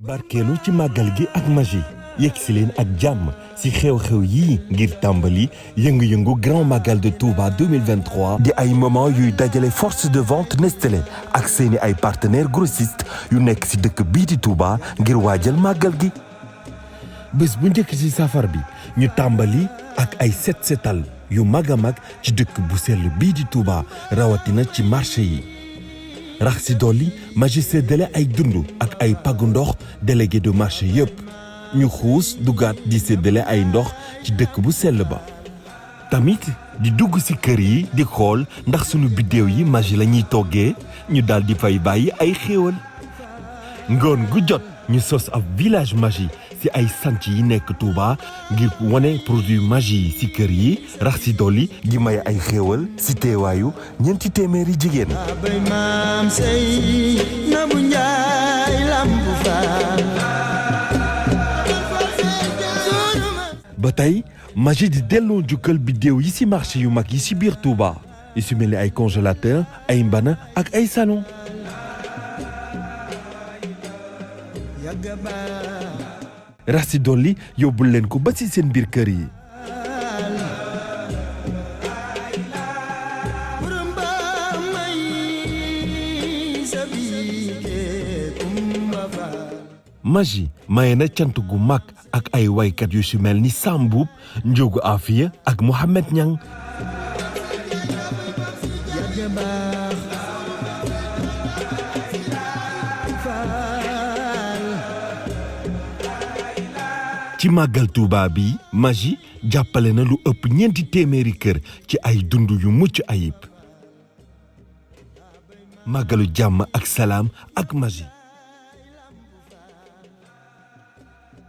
barkeelu ci màggal gi ak magie yegg si leen ak jàmm si xew-xew yii ngir tàmbali yëngu-yëngu grand magal de Touba 2023 di ay moment yuy dajale force de vente Nestlé ak seeni ay partenaires grossistes yu nekk si dëkk bii di Touba ngir waajal màggal gi. bés bu njëkk ci safar bi ñu tàmbali ak ay set-setal yu mag a mag ci dëkk bu sell bii di Touba rawatina ci marché yi. rax si dolli magie séddale ay dund ak ay pagu ndox délégué de marché yépp ñu xuus dugaat di séddale ay ndox ci dëkk bu sell ba. tamit di dugg si kër yi di xool ndax sunu biddéew yi magie la ñuy toggee ñu daal di fay bàyyi ay xéewal. ngoon gu jot ñu sos ab village magie ci ay sanc yi nekk Touba ngir wane produit magie yi ci kër yi rax ci dolli di may ay xéewal ci teewaayu ñeenti téeméeri jigéen. ba tey magie di delloo njukkal biddéew yi ci marché yu mag yi ci biir Touba yu ci mel ni ay congélateur ay mbana ak ay salon. rax ci dolli yóbbul leen ko ba ci seen biir kër yi. magie maye na cant gu mag ak ay waykat yu ci mel ni Samboub Njogu Afia ak Mohamed Niang. ci màggal Touba bi magie jàppale na lu ëpp ñeenti téeméeri kër ci ay dund yu mucc ayib. màggalu jàmm ak salaam ak magie.